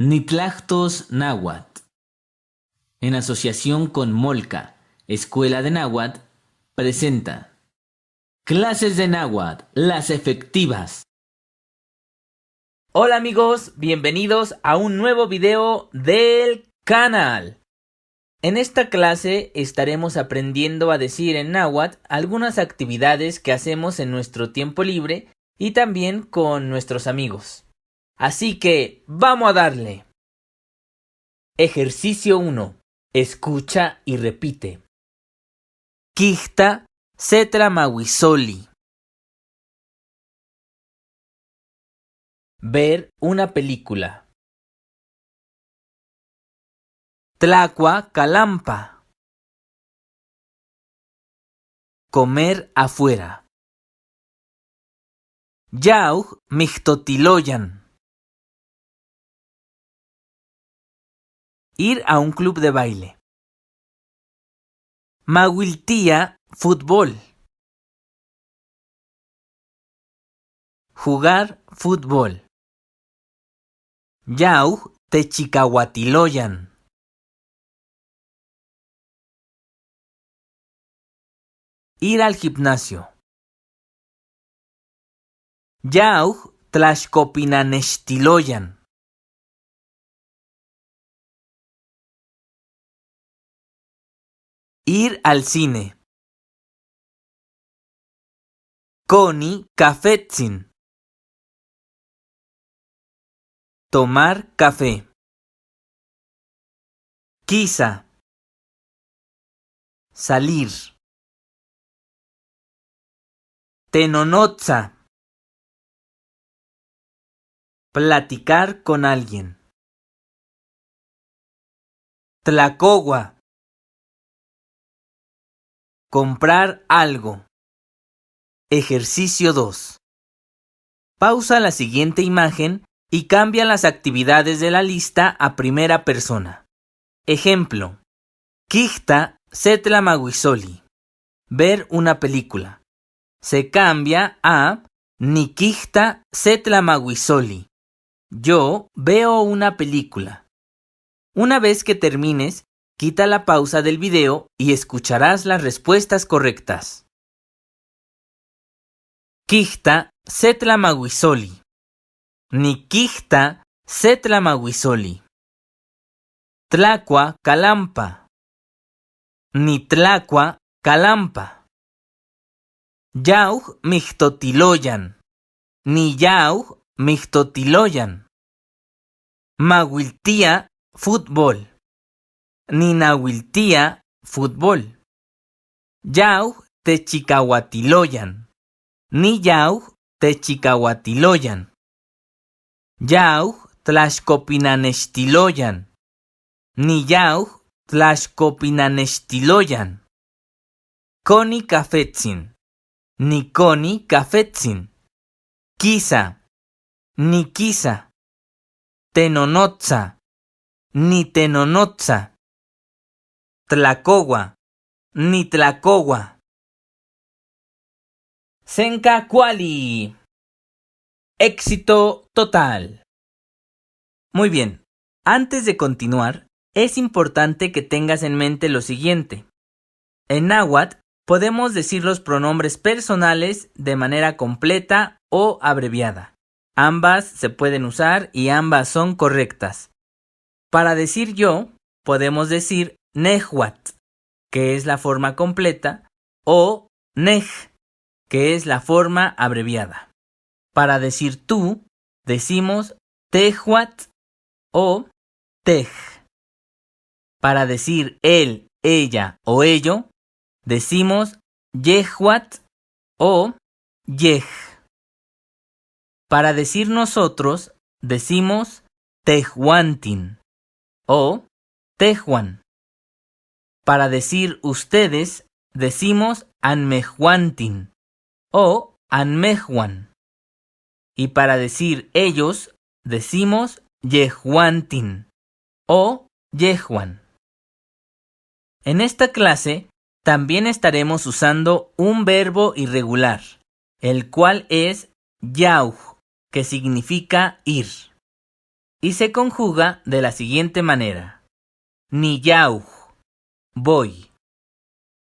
Nitlahtos Náhuatl, en asociación con Molca, Escuela de Náhuatl, presenta Clases de Náhuatl, las efectivas. Hola amigos, bienvenidos a un nuevo video del canal. En esta clase estaremos aprendiendo a decir en náhuatl algunas actividades que hacemos en nuestro tiempo libre y también con nuestros amigos. Así que vamos a darle. Ejercicio 1. Escucha y repite. Quihta se tlamahuisoli. Ver una película. Tlacua calampa. Comer afuera. Yauj mictotiloyan. Ir a un club de baile. Mahuiltía fútbol. Jugar fútbol. Yauj techicahuatiloyan. Ir al gimnasio. Yauj tlaxcopinanextiloyan. Ir al cine. Coni cafetzin. Tomar café. Quisa. Salir. Tenonotza. Platicar con alguien. Tlacowa. Comprar algo. Ejercicio 2. Pausa la siguiente imagen y cambia las actividades de la lista a primera persona. Ejemplo. Quihta se tlamahuisoli. Ver una película. Se cambia a Niquihta se tlamahuisoli. Yo veo una película. Una vez que termines, quita la pausa del video y escucharás las respuestas correctas. Quihta se tlamahuisoli. Niquihta se tlamahuisoli. Tlacua calampa. Nitlacua calampa. Yauj mictotiloyan. Niyauj mictotiloyan. Mahuiltía fútbol. Ninahuiltía fútbol. Yauj techicahuatiloyan. Niyauj techicahuatiloyan. Yauj tlaxcopinanextiloyan. Niyauj tlaxcopinanextiloyan. Coni cafetzin. Niconi cafetzin. Quisa. Niquisa. Tenonotza. Nitenonotza. Tlacowa. Nitlacowa. Senka cuali. Éxito total. Muy bien. Antes de continuar, es importante que tengas en mente lo siguiente. En náhuatl podemos decir los pronombres personales de manera completa o abreviada. Ambas se pueden usar y ambas son correctas. Para decir yo, podemos decir nehuatl, que es la forma completa, o nej, que es la forma abreviada. Para decir tú, decimos tehuatl o tej. Para decir él, ella o ello, decimos yehuatl o yej. Para decir nosotros, decimos tehuantin o tehuan. Para decir ustedes, decimos anmehuantin o anmehuan. Y para decir ellos, decimos yehuantin o yehuan. En esta clase también estaremos usando un verbo irregular, el cual es yauj, que significa ir. Y se conjuga de la siguiente manera. Niyauj, voy.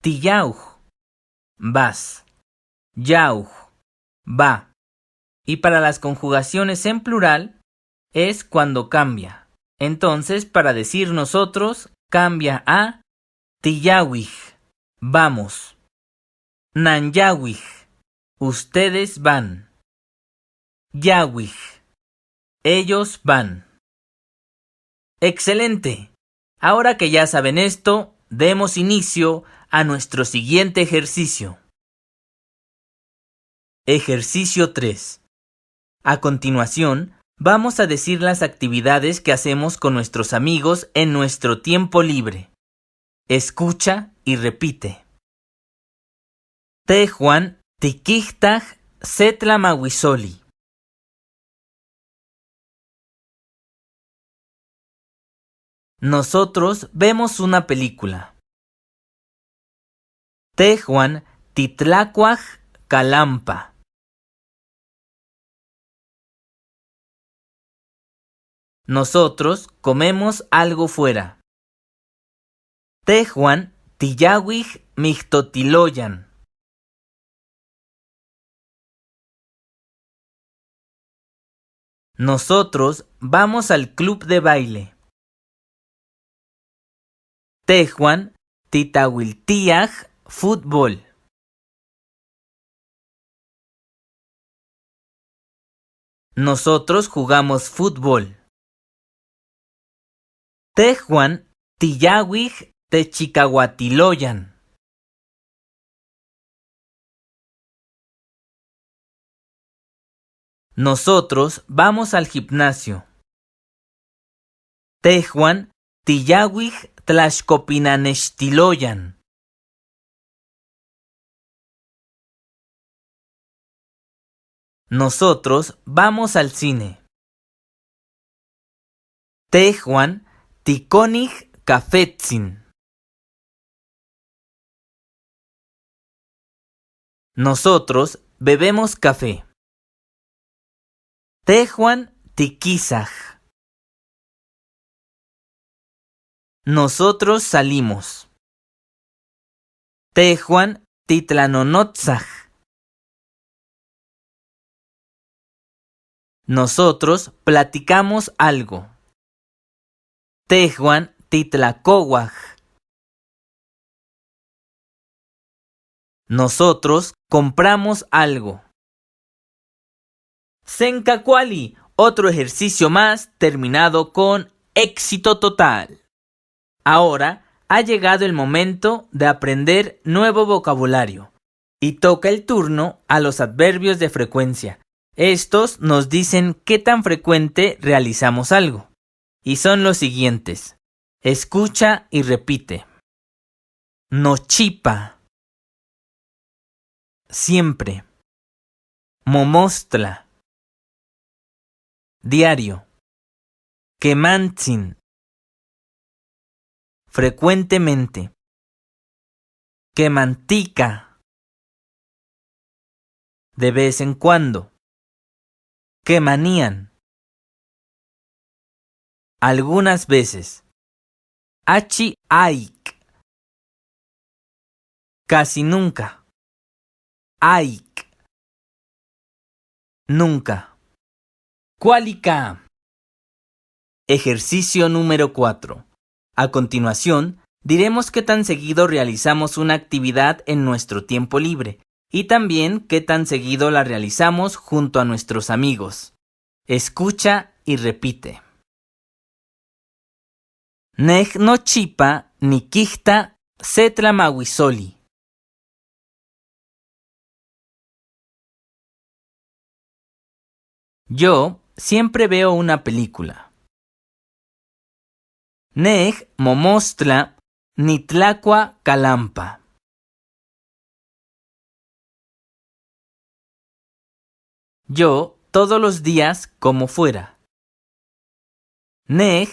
Tiyauj, vas. Yauj, va. Y para las conjugaciones en plural es cuando cambia. Entonces, para decir nosotros, cambia a tiyahuij, vamos. Nanyahuij, ustedes van. Yahuij, ellos van. ¡Excelente! Ahora que ya saben esto, demos inicio a nuestro siguiente ejercicio. Ejercicio 3. A continuación, vamos a decir las actividades que hacemos con nuestros amigos en nuestro tiempo libre. Escucha y repite. Tehwan tiquihtaj se tlamahuisoli. Nosotros vemos una película. Tehwan titlacuaj calampa. Nosotros comemos algo fuera. Tehwan tiyahuij mictotiloyan. Nosotros vamos al club de baile. Tehwan titahuiltiaj fútbol. Nosotros jugamos fútbol. Tehwan tiyahuij techicahuatiloyan. Nosotros vamos al gimnasio. Tehwan tiyahuij tlaxcopinanextiloyan. Nosotros vamos al cine. Tehwan ticonij cafetzin. Nosotros bebemos café. Tehwan tiquisaj. Nosotros salimos. Tehwan titlanonotzaj. Nosotros platicamos algo. Tehwan titlacohuaj. Nosotros compramos algo. Sencacuali, otro ejercicio más terminado con éxito total. Ahora ha llegado el momento de aprender nuevo vocabulario y toca el turno a los adverbios de frecuencia. Estos nos dicen qué tan frecuente realizamos algo. Y son los siguientes. Escucha y repite. Nochipa. Siempre. Momostla. Diario. Quemantzin. Frecuentemente. Quemantica. De vez en cuando. Quemanían. Algunas veces. Achi aik. Casi nunca. Aik. Nunca. Cualica. Ejercicio número 4. A continuación, diremos qué tan seguido realizamos una actividad en nuestro tiempo libre y también qué tan seguido la realizamos junto a nuestros amigos. Escucha y repite. Nej nochipa niquihta se tlamahuisoli. Yo siempre veo una película. Nej momostla nitlacua calampa. Yo todos los días como fuera. Nej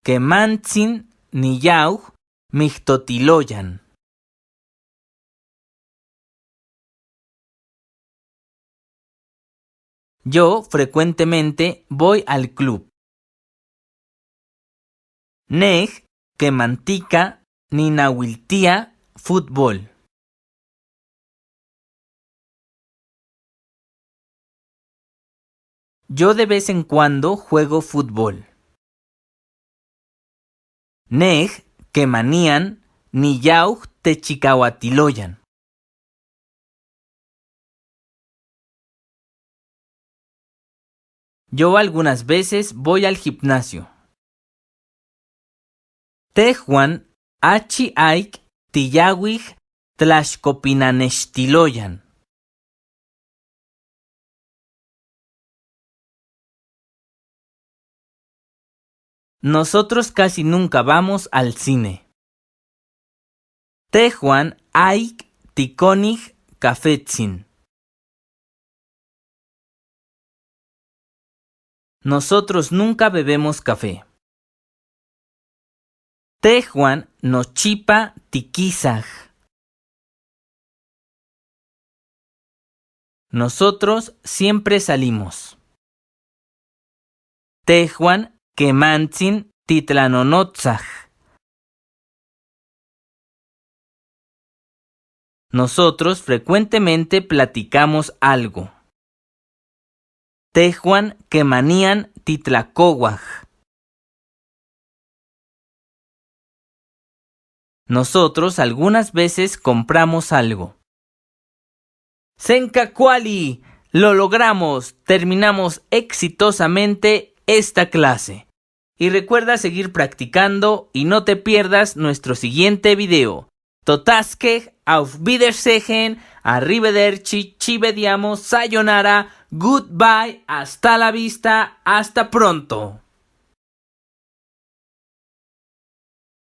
quemantzin niyauj mictotiloyan. Yo frecuentemente voy al club. Nej quemantica ninahuiltía fútbol. Yo de vez en cuando juego fútbol. Nej quemanian niyauj techicahuatiloyan. Yo algunas veces voy al gimnasio. Tehuan achi aik tiyahuij tlaxcopinanextiloyan. Nosotros casi nunca vamos al cine. Tehuan aik ticonij cafetzin. Nosotros nunca bebemos café. Tehuan nochipa tiquisaj. Nosotros siempre salimos. Tehuan quemantzin titlanonotzaj. Nosotros frecuentemente platicamos algo. Tehuan quemanian titlacohuaj. Nosotros algunas veces compramos algo. ¡Sencacuali! ¡Lo logramos! Terminamos exitosamente esta clase. Y recuerda seguir practicando y no te pierdas nuestro siguiente video. Totasque, auf Wiedersehen, arrivederci, ci vediamo, sayonara, goodbye, hasta la vista, hasta pronto.